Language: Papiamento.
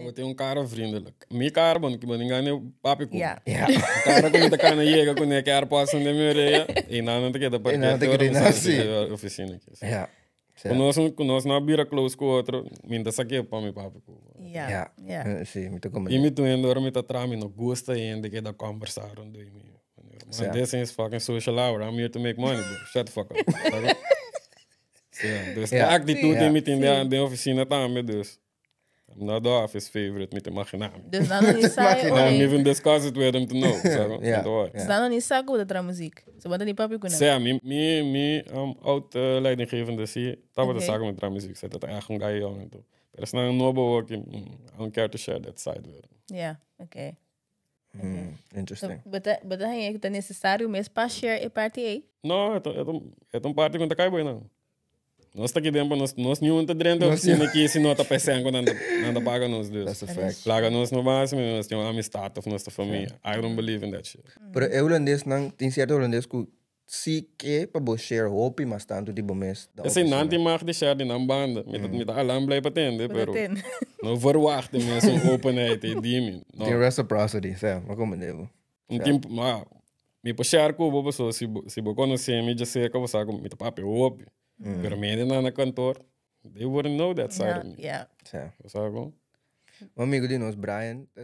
Abo tin un cara vriendelijk. Mi cara, bon, bo tin gana papia ku mi. Ja. Ja. Cara ku mi ta kana yega ku ne ke airpods den mi orea, i nan nan ta keda E nan parkeer ta te ora keda mi nan, sali sí. di e oficina aki. Sí. Ja. Sí. Ku nos, ku nos no a bira close ku otro, mi no ta sa ke pa mi papia ku bo. Ja. Ja. Ja. Sí, mi ta I comprende. mi tur hende ora mi ta traha, mi no gusta hende keda kombersá rondó di mi. Sí. Man, this is fucking social hour, I'm here to make money, bro. Shut the fuck up. Sabe? Sí, dus Ja. e actitud Sí. mi tin Sí. den oficina tambe, dus I'm not the office favorite, mi ta imaginá mi. Dus nan no ni sa Imagina. I don't ori. even discuss it with them to know, sabe? Ja. Mi ta wak. Dus nan no ni sa ku bo ta traha muziek. So bo ta ni papia ku nan. Sea, mi oud leidinggevende si tabata Oké. sa ku mi traha muziek, sa ta echt un guy jong en toe. Pero esnan nobo ook, I don't care to share that side with them. Ja, oké. Interesting. Bo ta bo ta haña ku ta nesesario mes pa share e parti ei? No, e ta un parti ku no ta kai bo einan. Nos ta aki den pa nos, nos niun ta drenta Nos oficina aki si no ta p'esei ku nan ta, nan ta paga nos dus. That's a fact. Laga nos no base, mi nos tin un amistad of nos ta famia. I don't believe in that shit. Pero e hulandesnan, tin cierto hulandes ku si ke pa bo share hopi mas tantu di bo mes dan Esei nan oficina. tin mag di share di nan banda. Mi ta, mi ta alam blij pa tende, Bo ta pero tende. no verwacht di mes un openheid ei di mi. No. Tin reciprocity, sa, mi a comprende bo. Un tin, ma mi por share ku bo pasobra si bo, si bo konosé mi dja serka bo sa ku mi ta papia hopi. Pero mi hende nan na kantor, they wouldn't know that side of me. Ja. Sa. Bo sa kon? Un amigo di nos, Brian, ta.